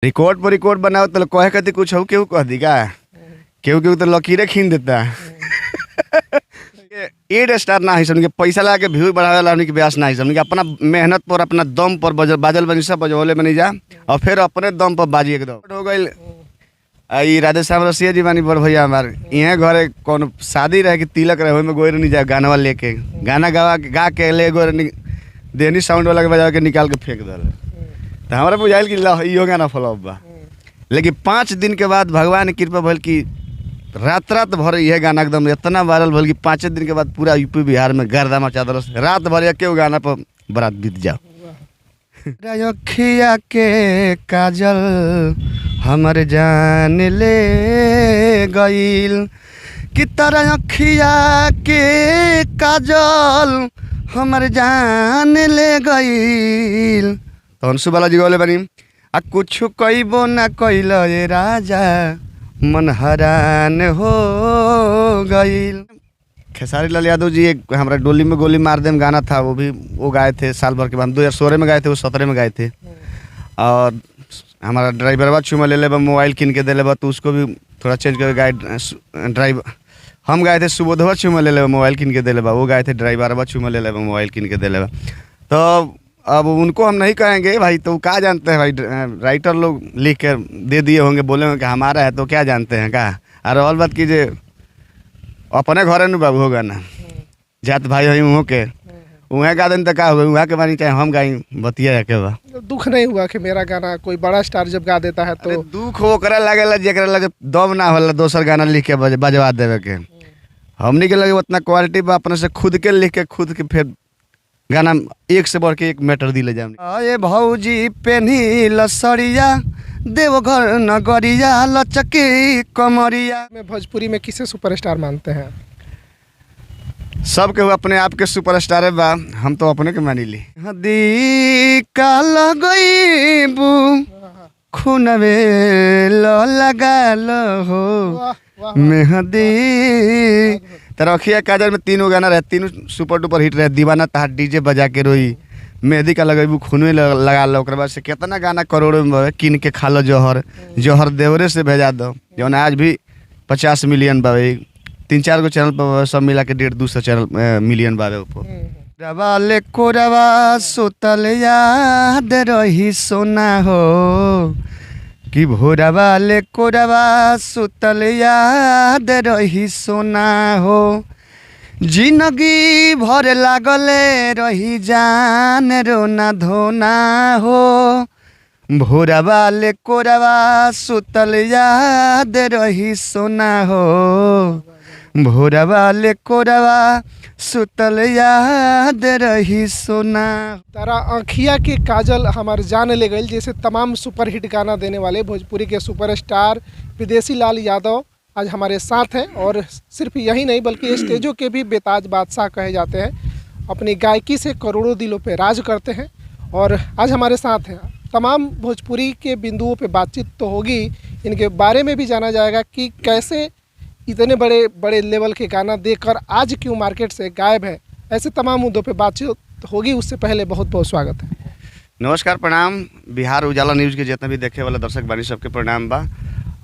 Record पर record बनाओ तो कहे खातिर कुछ हो, केहू कह दी का, केहू केहू तो लकीरें खींच देता। एड स्टार ना है हमनी के, पैसा लगा के व्यू बढ़ावे वाला हमनी के ब्यास ना है। हमनी के अपना मेहनत पर अपना दम पर बाजल बनी, सब बजौले बनी जा और फिर अपने दम पर बाजी एकदम हो गई। ई राधेश्याम रसिया जी बानी बड़ भैया हमार, इहाँ घरे कौन शादी रहे कि तिलक रहे, ओहिमे गोर नहीं जाए गाना लेके, गाना गावा गा के ले गोर देनी साउंड वाला के बजा के निकाल के फेंक दल। तो हमारा बुझाइल कि ला इहो गाना फ्लॉप बा, लेकिन 5 दिन के बाद भगवान के कृपा भइल कि रात रात भर यह गाना एकदम इतना वायरल भइल कि 5 दिन के बाद पूरा यूपी बिहार में गर्दा मचा दलस। रात भर एके गाना पर बरात बीत जाओ। रखिया के काजल हमर जान ले गईल, कि तारा अखिया के काजल हमर जान ले गईल। तो अंशु बाला जी गौले बनी, आ कुछ कइबो ना कइल ए राजा मन हरान हो गईल। खेसारी लाल यादव जी एक हमारा डोली में गोली मार देम गाना था, वो भी वो गाए थे साल भर के बाद, 2016 में गाए थे, वो 17 में गाए थे। और हमारा ड्राइवरवा चुमा ले लेबा, मोबाइल किन के दे लेबा, तो उसको भी थोड़ा चेंज करके गाए ड्राइव हम गाए थे सुबोधवा चुमा ले लेबा मोबाइल किन के दे लेबा, वो गाए थे ड्राइवरवा चुमा ले लेबा मोबाइल किन के दे लेबा। तो अब उनको हम नहीं कहेंगे भाई, तो क्या जानते हैं भाई, राइटर लोग लिख कर दे दिए होंगे, बोले होंगे कि हमारा है, तो क्या जानते हैं का। और और बात कीजिए अपने घरे नु बाबू होगा ना, जात भाई हई उहों के, उहें गा देन तो का हो, उहाँ के बानी चाहे हम गाई, बतिया के बा। दुख नहीं हुआ कि मेरा गाना कोई बड़ा स्टार जब गा देता है तो? अरे दुख ओकरा लागेला जेकरा लगे दम ना होला दोसर गाना लिख के बजवा देवे के। हमनी के लगे उतना क्वालिटी बा, अपने से खुद के लिख के खुद के फिर गाना एक से बढ़ के एक मैटर दिले जाए। अरे भौजी पेन्ही लसड़िया देवघर नगरिया लचकी कमरिया। मैं भोजपुरी में किसे सुपरस्टार मानते हैं? सब के अपने आप के सुपरस्टार बा, हम तो अपने के मानिली। हदी का लगईबू खुनवे ल लगा लो हो मेहंदी। तरखिया काजल में 3 गाना रहे, 3 सुपर डुपर हिट रहे। दीवाना तहार डीजे बजा के रोई, मेहंदी का लगेबू खुनवे लगा लो। ओकरा बाद से कितना गाना करोड़ों में किन के खा लो जहर, जहर देवरे से भेजा दो, जौन आज भी 50 मिलियन बावे, 3-4 गो चैनल पर सब मिला के 150-200 चैनल मिलियन बावे ऊपर। रवा ले कोरवा सुतल याद रही सोना हो, कि भोरवा ले कोरवा सुतल याद रही सोना हो, जिंदगी भर लागले रही जान रोना धोना हो, भोरवा ले कोरवा सुतल याद रही सोना हो, भोरवा ले कोरवा सुतल याद रही सोना। तारा आँखिया के काजल हमार जान ले गई जैसे तमाम सुपरहिट गाना देने वाले भोजपुरी के सुपरस्टार विदेशी लाल यादव आज हमारे साथ हैं। और सिर्फ यही नहीं बल्कि स्टेजों के भी बेताज बादशाह कहे जाते हैं, अपनी गायकी से करोड़ों दिलों पे राज करते हैं और आज हमारे साथ हैं। तमाम भोजपुरी के बिंदुओं पे बातचीत तो होगी, इनके बारे में भी जाना जाएगा कि कैसे इतने बड़े बड़े लेवल के गाना देकर आज क्यों मार्केट से गायब है। ऐसे तमाम मुद्दों पे बातचीत होगी, उससे पहले बहुत बहुत स्वागत है। नमस्कार, प्रणाम। बिहार उजाला न्यूज़ के जितना भी देखे वाला दर्शक बानी सबके प्रणाम बा।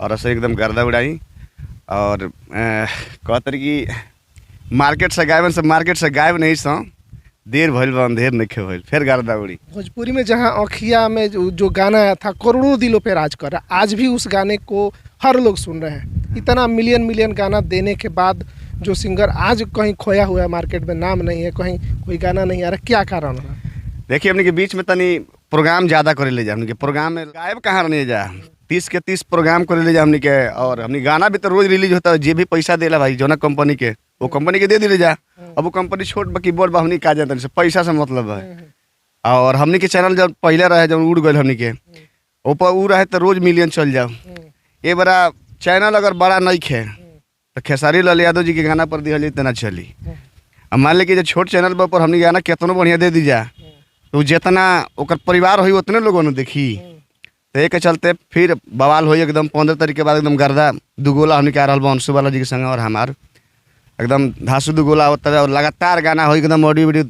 और ऐसे एकदम गर्दा उड़ाई और कहते कि मार्केट से गायब, सब मार्केट से गायब नहीं सो, देर भइल बा, अंधेर नहीं भइल, फिर गर्दा उड़ी। भोजपुरी में जहाँ अखिया में जो गाना आया था करोड़ों दिलों पे राज कर रहा, आज भी उस गाने को हर लोग सुन रहे हैं। इतना मिलियन मिलियन गाना देने के बाद जो सिंगर आज कहीं खोया हुआ है, मार्केट में नाम नहीं है, कहीं कोई गाना नहीं आ रहा, क्या कारण है? देखिए हमने के बीच में तनी प्रोग्राम ज़्यादा करे ले जा, हमने के प्रोग्राम में गायब कहाँ रहने जा, 30 के 30 प्रोग्राम करे ले जा हमने के। और हमने गाना भी तो रोज रिलीज होता है, जे भी पैसा देला भाई जोना कंपनी के, वो कंपनी के दे दिले जा। अब वो कंपनी छोट बाकी बड़ बा, हमने का जाता है, पैसा से मतलब है। और हमने के चैनल जब पहले रहे, जब उड़ गए हमने के ऊपर उ रहे तो रोज मिलियन चल जाओ। ये बड़ा चैनल अगर बड़ा नहीं खे तो खेसारी लाल यादव जी के गाना पर दिहल इतना चली। अब मान ली कि जो छोट चैनल पर हमने गाना कितनो बढ़िया दे दी जा, तो जितना ओकर परिवार होई उतने लोगों ने देखी। तो एक चलते फिर बवाल होई एकदम 15 तारीख के बाद एकदम गर्दा दुगोला हमने के आ रहा बा अंशु बाला जी के संग और हमार एकदम धासु दुगोला होता है और लगातार गाना हो एकदम ऑडियो वीडियो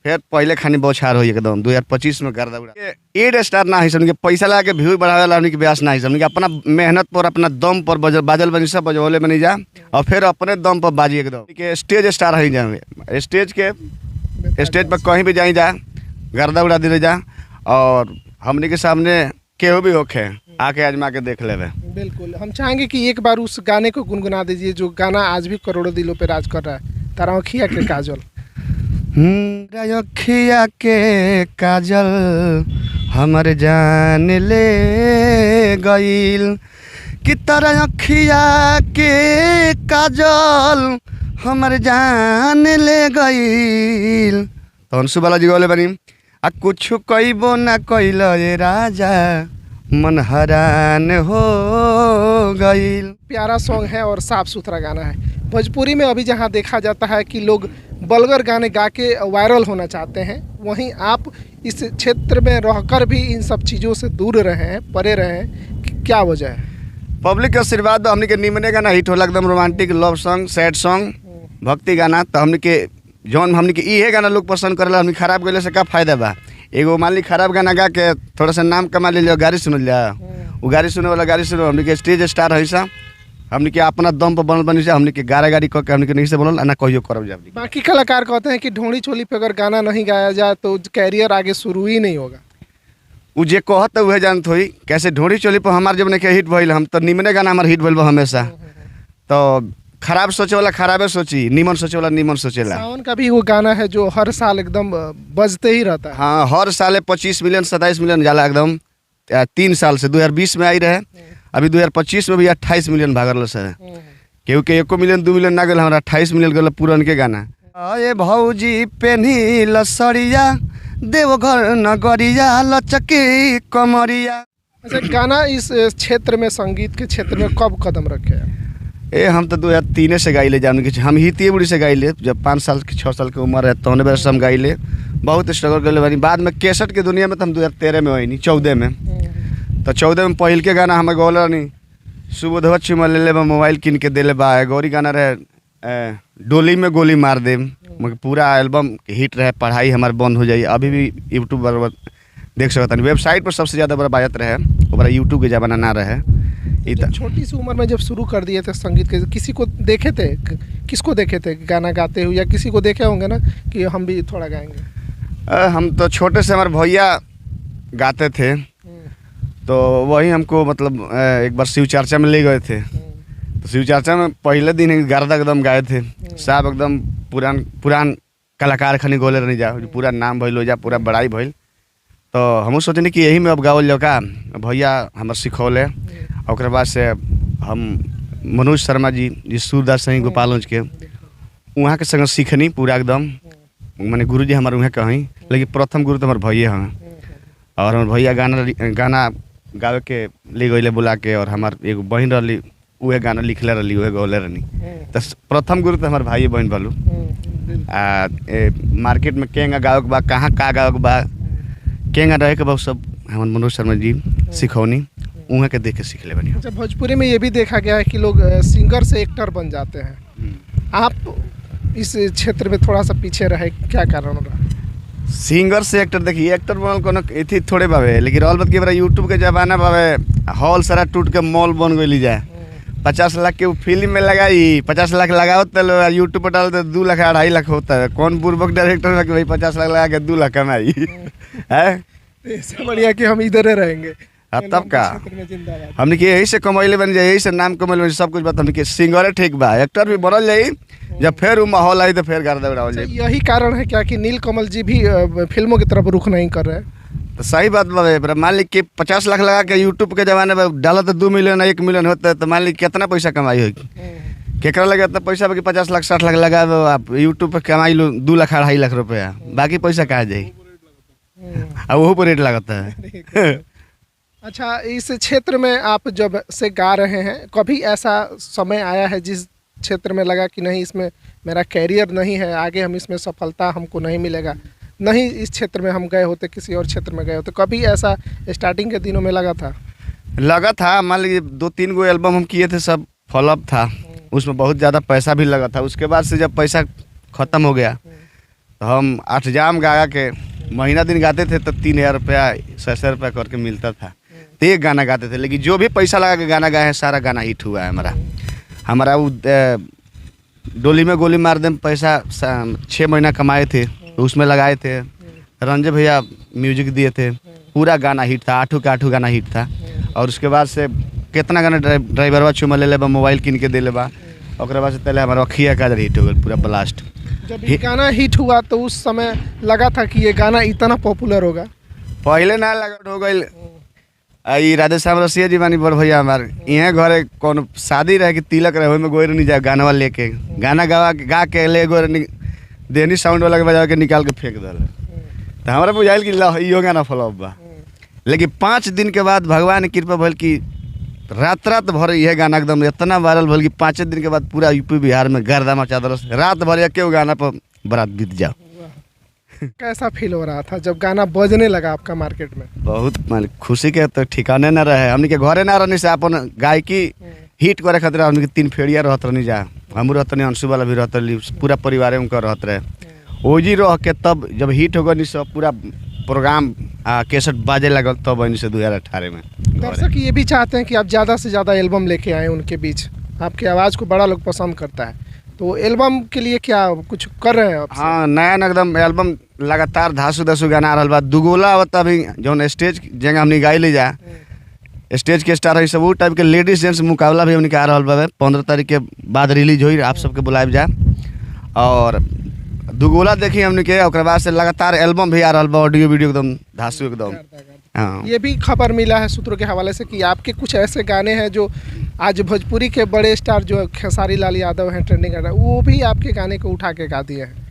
फिर पहले खानी बौछार होई एकदम 2025 में गर्दा उड़ा। एड स्टार ना है हमनी के, पैसा लगा के व्यू बढ़ावे वाला हमनी के ब्यास ना है। हमनी के अपना मेहनत पर अपना दम पर बाजल बनी सब बजौले बनी जा और फिर अपने दम पर बाजी एकदम के स्टेज स्टार है जा। स्टेज के स्टेज पर कहीं भी जाई जा गर्दा उड़ा दिले जा और हमनी के सामने केहू भी होखे आके आजमा के देख लेवे। बिल्कुल, हम चाहेंगे कि एक बार उस गाने को गुनगुना दीजिए जो गाना आज भी करोड़ों दिलों पे राज कर रहा है, तारा अखिया के काजल। अखिया के काजल हमर जान ले गईल, कि तारा अखिया के काजल हमर जान ले गईल। तो अंशु बालाजी गौले बनी आ कुछ कइबो ना कइल ए राजा मन हरान हो गईल। प्यारा सॉन्ग है और साफ़ सुथरा गाना है। भोजपुरी में अभी जहाँ देखा जाता है कि लोग बल्गर गाने गा के वायरल होना चाहते हैं, वहीं आप इस क्षेत्र में रहकर भी इन सब चीज़ों से दूर रहे हैं, परे रहे हैं, कि क्या वजह है? पब्लिक के आशीर्वाद हमनी के निमने गाना हिट होला एकदम romantic love song, sad song, भक्ति गाना। तो हमनी के जौन हमनी के इहे गाना लोग पसंद करेला, हमनी खराब गइले से का फायदा बा? एगो मान ली खराब गाना गा के थोड़ा सा नाम कमा ले, गाड़ी सुन लिया, वो गाड़ी सुने वाला गाड़ी सुनो। हमनी के स्टेज स्टार है सा, हमनी के अपना दम पर बनल बनी से, हमनी के गारा गाड़ी कह के हमनी के नहीं से बनल आ ना कहियो करब जा। बाकी कलाकार कहते हैं कि ढोड़ी चोली पे अगर गाना नहीं गाया जाए तो कैरियर आगे शुरू ही नहीं होगा। उ जे कहत उहे जानत होई कैसे ढोड़ी चोली पर हमार जब नहीं हिट भइल, हम तो निमने गाना हमार हिट भइल बा हमेशा। तो खराब सोचे वाला खराबे सोची, निमन सोचे वाला निमन सोचेला। सावन का भी वो गाना है जो हर साल एकदम बजते ही रहता है। हाँ, हर साल 25 मिलियन 27 मिलियन जाला एकदम। 3 साल से 2020 में आई रहे, अभी 2025 में भी 28 मिलियन भागल से। केहू के 1 मिलियन 2 मिलियन ना गल, हमारा 28 मिलियन गल पुरन के गाना। अरे भौजी पेन्ही लसड़िया देवघर नगरिया लचकी कमरिया। अच्छा, गाना इस क्षेत्र में, संगीत के क्षेत्र में कब कदम रखे हैं? ए हम तो 2003 से गाइले, जान के हम हितिए बुढ़ी से गाइले। जब 5 साल के 6 साल के उम्र है तौने बेर से हम गाइले, बहुत स्ट्रगल करले बानी। बाद में कैसेट के दुनिया में तो हम 2013 में होइनी, 14 में। तो 14 में पहिल के गाना हमें गौल रहनी, सुबोधवा चुमा ले ले बा, मोबाइल किन के देले बा। गौरी गाना रहे डोली में गोली मार दे, मगर पूरा एल्बम हिट रहे। पढ़ाई हमार बंद हो जाई, अभी भी यूट्यूब पर देख सकता नहीं, वेबसाइट पर सबसे ज़्यादा बड़ा बाजत रहे, ओकरा यूट्यूब के ज़माना ना रहे। जब छोटी सी उम्र में जब शुरू कर दिए थे संगीत के, किसी को देखे थे, किसको देखे थे गाना गाते हुए, या किसी को देखे होंगे ना कि हम भी थोड़ा गाएंगे? हम तो छोटे से हमारे भैया गाते थे, तो वही हमको मतलब एक बार शिव चर्चा में ले गए थे। तो शिव चर्चा में पहले दिन गर्दा एकदम गाए थे साहब, एकदम पुरान पुरान कलाकार खनी गोले रहनी जा, पूरा नाम भइल हो जा, पूरा बड़ाई भइल। तो हमहूँ सोचनी कि यही में अब गावल जाओ का, भैया हमार सिखौले। और बाद से हम मनोज शर्मा जी जी सूरदास सही गोपालगंज के, वहाँ के संग सीखनी पूरा एकदम, माने गुरु जी हमारे वहाँ कहीं, लेकिन प्रथम गुरु तो हमारे भैया हैं। और हमारे भैया गाना गाना गावे के ले गए बुला के, और हमार एगो बहन रही उहे गाना लिखले रही, उहे गौले रही। तो प्रथम गुरु तो हमारे भाई बहन बलू। आ मार्केट में केंगा गावे के बा, कहाँ का गावे के बा, केंगा रहे के बा, सब हमारे मनोज शर्मा जी सिखौनी, वहाँ के देख के सीख ले बनी। अच्छा, भोजपुरी में ये भी देखा गया है कि लोग सिंगर से एक्टर बन जाते हैं, आप इस क्षेत्र में थोड़ा सा पीछे रहे, क्या कारण रहा? सिंगर से एक्टर, देखिए एक्टर बनल कोनो अथी थोड़े बावे, लेकिन रहल बात कि यूट्यूब के जमाना बावे, हॉल सारा टूट के मॉल बन गई जाए। 50 लाख के फिल्म में लगाई, 50 लाख लगाओ तो यूट्यूब पर डाल तो 2 लाख 2.5 लाख होता है। कौन बुर्बक डायरेक्टर है कि भाई 50 लाख लगा के 2 लाख कमाई है? इससे बढ़िया कि हम इधर ही रहेंगे। तब का हमने के यही से कमैले बन जाए, यही से नाम कमैले बन, सब कुछ बात हमने के सिंगरे ठीक बा, एक्टर भी बनल जाई, जब फिर वो माहौल आई तो फिर गर्दा उड़ावल जाई। यही कारण है क्या कि नील कमल जी भी फिल्मों की तरफ रुख नहीं कर रहे हैं? तो सही बात बा, मान ली कि 50 लाख लगा के यूट्यूब के जमाने में डाला तो 2 मिलियन 1 मिलियन होता है, तो मान ली कितना पैसा कमाई होगी? केकरा लगे इतना पैसा कि 50 लाख 60 लाख लगा आप यूट्यूब पर कमाई लो 2 लाख 2.5 लाख रुपया, बाकी पैसा कहाँ जाई? और वह पर रेट लगता है। अच्छा, इस क्षेत्र में आप जब से गा रहे हैं, कभी ऐसा समय आया है जिस क्षेत्र में लगा कि नहीं इसमें मेरा कैरियर नहीं है, आगे हम इसमें सफलता हमको नहीं मिलेगा, नहीं इस क्षेत्र में हम गए होते किसी और क्षेत्र में गए होते, कभी ऐसा स्टार्टिंग के दिनों में लगा था? लगा था, मान लीजिए 2-3 गो एल्बम हम किए थे, सब फॉलोअप था, उसमें बहुत ज़्यादा पैसा भी लगा था। उसके बाद से जब पैसा ख़त्म हो गया तो हम आठ जाम गा के महीना दिन गाते थे तो 3,000 रुपया 600 रुपया करके मिलता था, तो एक गाना गाते थे। लेकिन जो भी पैसा लगा के गाना गाए हैं सारा गाना हिट हुआ है हमारा। हमारा वो डोली में गोली मार दे पैसा 6 महीना कमाए थे तो उसमें लगाए थे, रंजय भैया म्यूजिक दिए थे, पूरा गाना हिट था, आठों के आठों गाना हिट था। और उसके बाद से कितना गाना ड्राइवरवा चुमा ले बा, मोबाइल किन के दे ले बा, ओकरा बाद से पहले हमारा अखिया काजर हिट हो गया पूरा ब्लास्ट। जब ये गाना हिट हुआ तो उस समय लगा था कि ये गाना इतना पॉपुलर होगा? पहले ना लगत हो गई। ई राधेश्याम रसिया जी बानी बड़ भैया हमार, इहाँ घरे कौन शादी रहे कि तिलक रहे ओहिमे गोर नहीं जाए गाना लेके, गाना गावा गा के ले गोर देनी साउंड वाला के बजा के निकाल के फेंक दल। तो हमारा बुझाइल कि ला इहो गाना फ्लॉप बा, लेकिन 5 दिन के बाद भगवान के कृपा भइल कि रात रात भर यह गाना एकदम इतना वायरल भइल कि 5 दिन के बाद पूरा यूपी बिहार में गर्दा मचा दलस, रात भर एके गाना पर बरात बीत जाओ। कैसा फील हो रहा था जब गाना बजने लगा आपका मार्केट में? बहुत मान खुशी के तो ठिकाने ना रहे, हमनी के घरे ना रहनी से अपन गायकी हिट करे खातिर हमनी के 3 फेड़िया रहत रहनी जा, हमू रहत रहनी, अंशु वाला भी रहत रहली, पूरा परिवार उनका रहत रहे। ओजी रह के तब जब हिट हो गई सब पूरा प्रोग्राम कैसेट बाजे लगल तब से 2018 में। दर्शक ये भी चाहते हैं कि आप ज़्यादा से ज़्यादा एल्बम लेके आए उनके बीच, आपकी आवाज़ को बड़ा लोग पसंद करता है, तो एल्बम के लिए क्या कुछ कर रहे हैं आप? हाँ, नया ना एकदम एल्बम लगातार धासु धासु गाना आ रहा बा। दुगोला आवत अभी जौन स्टेज जगह हमने गाई ले जा, स्टेज के स्टार है सब वो टाइप के लेडीज जेंट्स मुकाबला भी हमने के आ रहा बा। 15 तारीख के बाद रिलीज होई, आप सबके बुलाए जा। और दुगोला देखी हमने के, ओकरा बाद से लगातार एल्बम भी आ रहा बा, ऑडियो वीडियो एकदम धासु एकदम। हाँ, ये भी खबर मिला है सूत्रों के हवाले से कि आपके कुछ ऐसे गाने हैं जो आज भोजपुरी के बड़े स्टार जो खेसारी लाल यादव हैं ट्रेंडिंग कर रहे हैं, वो भी आपके गाने को उठा के गा दिए हैं।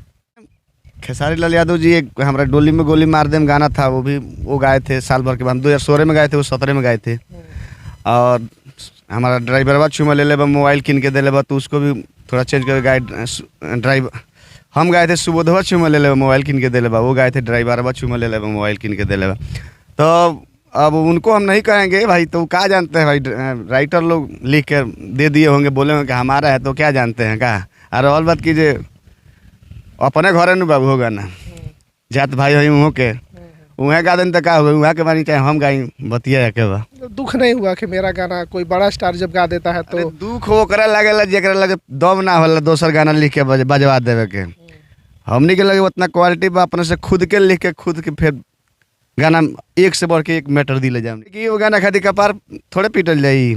खेसारी लाल यादव जी एक हमारा डोली में गोली मार देम गाना था, वो भी वो गाए थे साल भर के बाद, 2016 में गाए थे, वो 17 में गाए थे। और हमारा ड्राइवरवा चुमा ले लेबा, मोबाइल किन के दे लेबा, तो उसको भी थोड़ा चेंज करके गाए ड्राइव हम गाए थे सुबोधवा चुमा ले लेबा, मोबाइल किन के दे लेबा, वो गाए थे ड्राइवरवा चुमा ले लेबा, मोबाइल किन के दे लेबा। तो अब उनको हम नहीं कहेंगे भाई, तो क्या जानते हैं भाई, राइटर लोग लिख के दे दिए होंगे, बोले होंगे कि हमारा है, तो क्या जानते हैं का। और और बात कीजिए अपने घरे नु बाबू होगा ना, जात भाई है वहाँ के, वहाँ गा दिन तो का हो, वहाँ के बानी चाहे हम गाई, बतिया के बा। दुख नहीं हुआ कि मेरा गाना कोई बड़ा स्टार जब गा देता है तो? दुख ओकरा लागेला जेकरा लगे दम ना होला दोसर गाना लिख के बजवा देवे के। हमनी के लगे उतना क्वालिटी बा, अपने से खुद के लिख के खुद के फिर गाना एक से बढ़ के एक मैटर दिले जाम कि वो गाना खातिर कपार थोड़े पीटल जाई।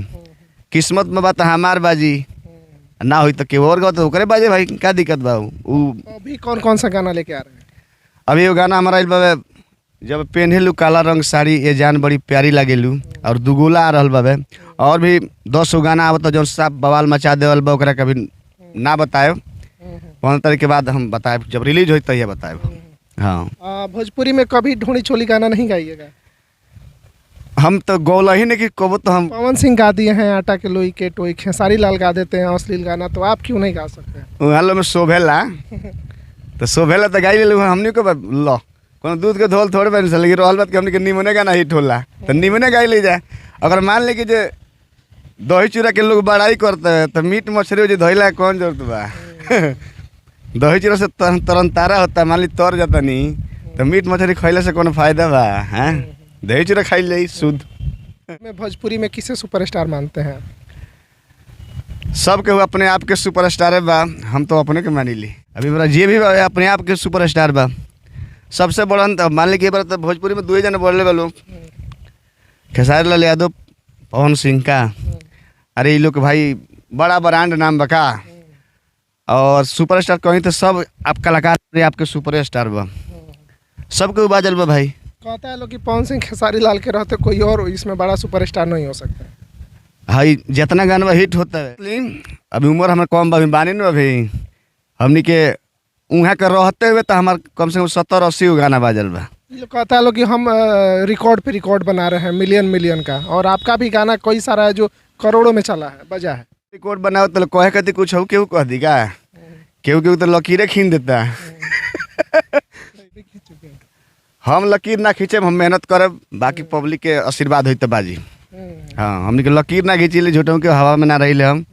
किस्मत में बात हमार बाजी ना हुई तो केहू और गाओ तो ओकरे बाजे भाई, का दिक्कत बा। अभी कौन कौन सा गाना लेके आ रहे हैं? अभी वो गाना हमारा आइल बाबे, जब पहनेलू काला रंग साड़ी ये जान बड़ी प्यारी लागेलू, और दुगोला आ रहा बाबे, और भी 10 गाना आवत जो साफ बवाल मचा देवल बा, ओकरा कभी ना बताए। 15 तारीख के बाद हम बताए, जब रिलीज हो तब बताए। हाँ, भोजपुरी में कभी ढोनी चोली गाना नहीं गाइएगा? हम तो गौला ही नहीं कि कबो तो हम पवन सिंह गा दिए हैं आटा के लोई के टोई, खेसारी लाल गा देते हैं अश्लील गाना, तो आप क्यों नहीं गा सकते हैं? वहाँ लो में शोभेला तो शोभेला तो गाई ले हमने को लो कोनो दूध के धोल थोड़े बन, लेकिन रहल बात कि हमने के निमने गाना हिट होला तो निमने गाई ले जाए। अगर मान ले कि जे दही चूड़ा के लोग बड़ाई करते हैं तो मीट मछली जो धोइला कौन जरूरत बा? दही चूड़ा से तरन तारा होता है, मान ली तर जाता नहीं तो मीट मछली खैला से कोनो फायदा बा? हैं, दही चूड़ा खाई ले शुद्ध। मैं भोजपुरी में किसे सुपरस्टार मानते हैं? सब के अपने आप के सुपरस्टार बा, हम तो अपने के मानी ली। अभी बड़ा जे भी बा अपने आप के सुपरस्टार बा, सबसे बड़ा मान ली कि तो भोजपुरी में 2 जने बोलले बा लोग, खेसारी लाल यादव, पवन सिंह का। अरे ये लोग भाई बड़ा ब्रांड नाम बका, और सुपरस्टार कहीं तो सब आप कलाकार आपके सुपरस्टार बा, सबके बाजल बा भाई। कहता है लोग कि पवन सिंह खेसारी लाल के रहते कोई और इसमें बड़ा सुपरस्टार नहीं हो सकता। भाई जितना गाना हिट होता है, अभी उम्र हमारे कम बा, अभी बानी न, अभी हमनी के वहाँ के रहते हुए तो हमारे कम से कम 70-80 गाना बाजल बा। ये कहता है लोग कि हम रिकॉर्ड पे रिकॉर्ड बना रहे हैं मिलियन मिलियन का, और आपका भी गाना कई सारा है जो करोड़ों में चला है, बजा है। रिकॉर्ड बनाओ तो कहे कहती कुछ हो, केहू कह दी का, केहू केहू तो लकीरें खींच देता है। हम लकीर ना खींचे, हम मेहनत करब, बाकी पब्लिक के आशीर्वाद होई तो बाजी। हाँ, हमनी के लकीर ना खींची ले, झूठों के हवा में ना रही ले, हम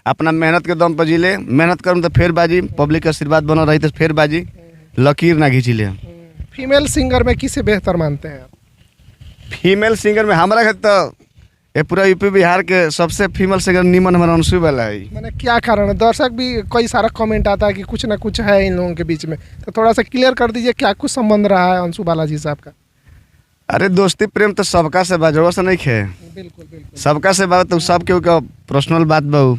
अपना मेहनत के दम पर जीले, मेहनत करम तो फिर बाजी, पब्लिक के आशीर्वाद बनल रही तो फिर बाजी। लकीर ना घिंचिले। फीमेल सिंगर में किसे बेहतर मानते हैं आप? फीमेल सिंगर में हमारा के तो ये पूरा यूपी बिहार के सबसे फीमेल सिंगर नीमन हमारा अंशु वाला है। मैंने क्या कारण है? दर्शक भी कई सारा कमेंट आता है कि कुछ ना कुछ है इन लोगों के बीच में, तो थोड़ा सा क्लियर कर दीजिए क्या कुछ संबंध रहा है अंशु बालाजी साहब का? अरे दोस्ती प्रेम तो सबका से बा, जरूर से नहीं खे। बिल्कुल बिल्कुल, सबका से बा तो सब केहू का पर्सनल बात बहु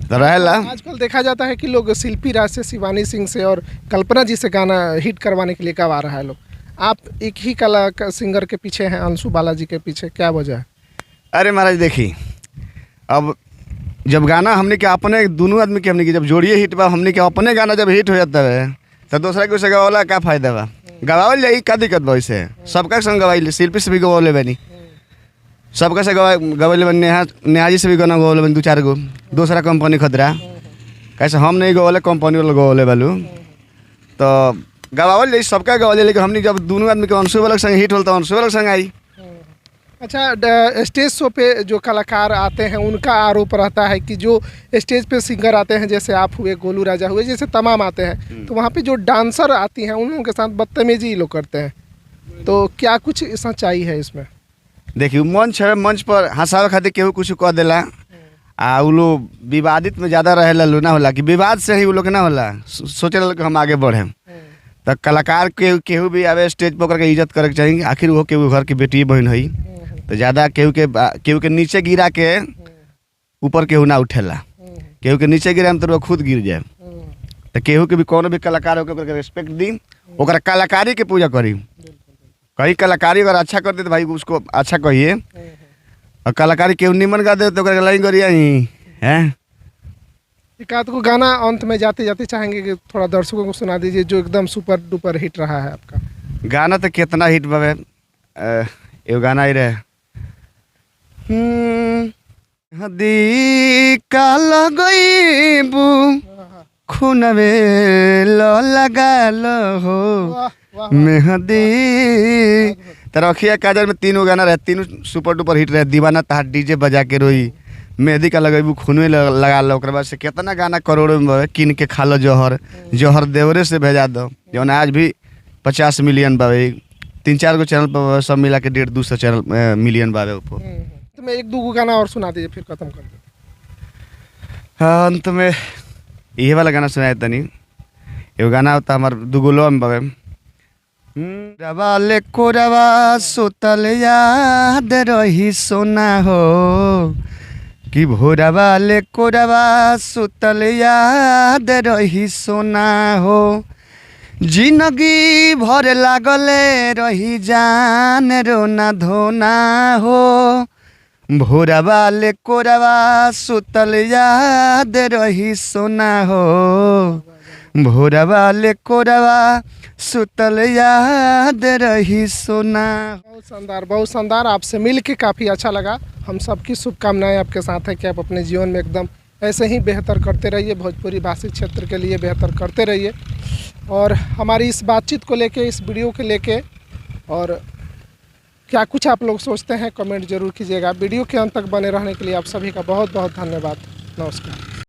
तो रहेला। आजकल देखा जाता है कि लोग शिल्पी राज से, शिवानी सिंह से और कल्पना जी से गाना हिट करवाने के लिए गवा रहा है लोग। आप एक ही कला सिंगर के पीछे हैं, अंशु बालाजी के पीछे, क्या वजह है? अरे महाराज देखी, अब जब गाना हमने के अपने दोनों आदमी के हमने के जब जोड़िए हिट बा, हमने के अपने गाना जब हिट हो जाता है तो दूसरा के उसे गवाला का फायदा बा? गवावल जाई का दिक्कत बा? वैसे सबका संग गवाइले, शिल्पी से भी गवावले बानी, सबका से गवाइले बानी, नेहा नेहा जी से भी गाना गवावले बानी दू चार गो, दूसरा कंपनी खतरा कैसे हम नहीं गवाले, कंपनी वाला गवावले बालू, तो गवावल जाई सबका गवाले। लेकिन हमने जब दोनों आदमी के अंशु वाला संग हिट होल तो अंशु वाला संग आई। अच्छा, स्टेज शो पे जो कलाकार आते हैं उनका आरोप रहता है कि जो स्टेज पे सिंगर आते हैं, जैसे आप हुए, गोलू राजा हुए, जैसे तमाम आते हैं, तो वहाँ पे जो डांसर आती हैं उन लोगों के साथ बदतमीजी लोग करते हैं, तो क्या कुछ सच्चाई है इसमें? देखिए मंच है, मंच पर हंसावे खातिर केहू कुछ कह देला आ उ लोग विवादित में ज़्यादा रहेला लो, ना होला कि विवाद से ही उ लोग ना होला सोचेला कि हम आगे बढ़े। तो कलाकार के केहू भी आवे स्टेज पर के इज्जत करे के चाही, आखिर वो केहू घर की बेटी बहन है, तो ज़्यादा केहू के नीचे गिरा के ऊपर केहू ना उठेला, केहू के नीचे गिरा तो खुद गिर जाए। तो केहू के भी कोनो भी कलाकार होके ओकरा रिस्पेक्ट दी, ओकरा कलाकारी के पूजा करी। कहीं कलाकारी अगर अच्छा कर दे तो भाई उसको अच्छा कहिए, और कलाकारी केहू निमन गा दे तो ओकरा लाइन करिए हैं। एक आध को गाना अंत में जाते जाते चाहेंगे कि थोड़ा दर्शकों को सुना दीजिए जो एकदम सुपर डुपर हिट रहा है आपका गाना। तो कितना हिट बाबे, एगो गाना ही रहे हदी का लगईबू खुनवे लगा लो हो मेहंदी। तरखिया काजल में तीनों गाना रहे, तीनों सुपर डुपर हिट रहे। दीवाना तहार डीजे बजा के रोई, मेहंदी का लगेबू खुनवे लगा लो। ओकरा बाद से कितना गाना करोड़ों में, किन के खा लो जहर, जहर देवरे से भेजा दो, जौन आज भी 50 मिलियन बावे, 3-4 गो चैनल पर सब मिला के 150-200 चैनल मिलियन बावे ऊपर। तो मैं एक दो गाना और सुना दीजिए फिर खत्म कर दे। हाँ, अंत में ये वाला गाना सुनाए तनी, एगो गाना होता हमार दुगोलो में बावे। रवा ले कोरवा सुतल याद रही सोना हो, कि भोरवा ले कोरवा सुतल याद रही सोना हो, जिंदगी भर लागले रही जान रोना धोना हो, भोरवा ले कोरवा सुतल याद रही सोना हो, भोरवा ले कोरवा सुतल याद रही सोना। बहुत शानदार, बहुत शानदार। आपसे मिल के काफ़ी अच्छा लगा। हम सबकी शुभकामनाएं आपके साथ है कि आप अपने जीवन में एकदम ऐसे ही बेहतर करते रहिए, भोजपुरी भाषी क्षेत्र के लिए बेहतर करते रहिए। और हमारी इस बातचीत को लेके, इस वीडियो को लेके और क्या कुछ आप लोग सोचते हैं कमेंट ज़रूर कीजिएगा। वीडियो के अंत तक बने रहने के लिए आप सभी का बहुत बहुत धन्यवाद। नमस्कार।